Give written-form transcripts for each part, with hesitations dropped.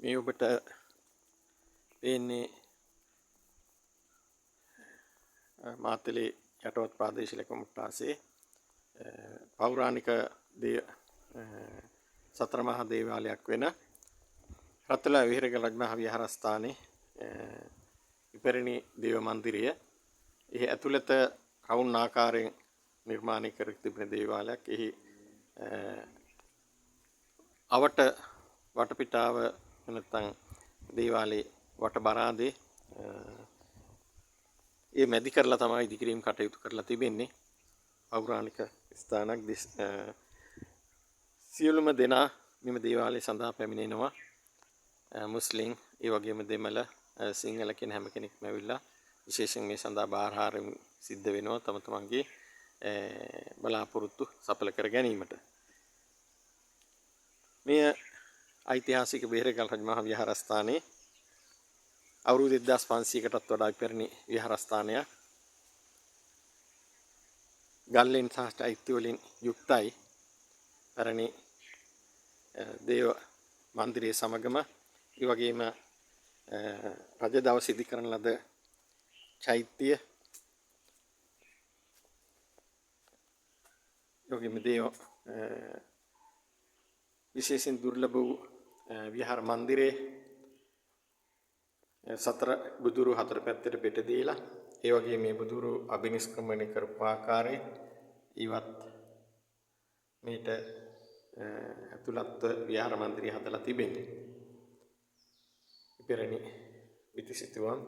මේ ඔබට පේන්නේ මාතලේ යටවත් ප්‍රාදේශීය ලේකම් කොට්ටාසේ පෞරාණික සතර මහා දේවාලයක් වෙන රත්වලා විහෙරගල රජමහා විහාරස්ථානයේ ඉපැරණි දේව මන්දිරය. එහි ඇතුළත රවුම් ආකාරයෙන් නිර්මාණය කර තිබෙන දේවාලයක්. එහි අවට වටපිටාව නැත්නම් දේවාලයේ වටබරාදේ ඒ මැදි කරලා තමයි ඉදිකිරීම් කටයුතු කරලා තිබෙන්නේ. පෞරාණික ස්ථානක්. සියලුම දෙනා මෙම දේවාලය සඳහා පැමිණෙනවා. මුස්ලිම්, ඒ වගේම දෙමළ, සිංහල කියන හැම කෙනෙක්ම ඇවිල්ලා විශේෂයෙන් මේ සඳහා බාරහාර සිද්ධ වෙනවා තම තමන්ගේ බලාපොරොත්තු සඵල කර ගැනීමට. මෙය ඓතිහාසික බේරගල් රජමහා විහාරස්ථානයේ අවුරුදු 1500කටත් වඩා ඉපැරණි විහාරස්ථානයක්. ගල්ලෙන් සහ චෛත්‍ය වලින් යුක්තයි. පැරණි දේව මන්දිරය සමගම ඒ වගේම රජ දවස ඉදි කරන ලද චෛත්‍ය, ඒ වගේම දේව විශේෂයෙන් දුර්ලභ වූ විහාර මන්දිරයේ සතර බුදුරු හතර පැත්තට පෙට දීලා, ඒ වගේම මේ බුදුරු අභිනිෂ්ක්‍රමණය කරපු ආකාරය ඉවත් මේට ඇතුළත්ව විහාර මන්දිරය හදලා තිබෙන්නේ. ඉපැරණි බිතුසිතුවම්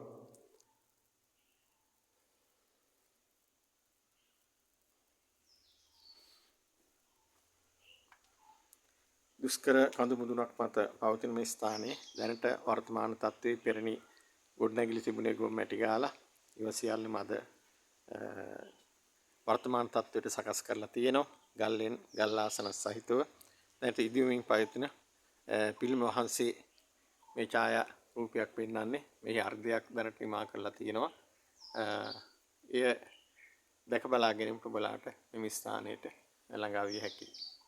දුෂ්කර කඳු මුදුනක් මත පවතින මේ ස්ථානයේ දැනට වර්තමාන තත්ත්වයේ පෙරණි ගොඩනැගිලි තිබුණේ ගොම් මැටි ගාලා ඒවා සියල්ලම අද වර්තමාන තත්ත්වයට සකස් කරලා තියෙනවා. ගල්ලෙන් ගල් ආසන සහිතව දැනට ඉදිවෙමින් පවතින පිළිම වහන්සේ මේ ඡායා රූපයක් පෙන්වන්නේ. මෙහි අර්ධයක් දැනට නිමා කරලා තියෙනවා. එය දැක බලා ගැනීමට ඔබලාට මෙම ස්ථානයට ළඟා විය හැකියි.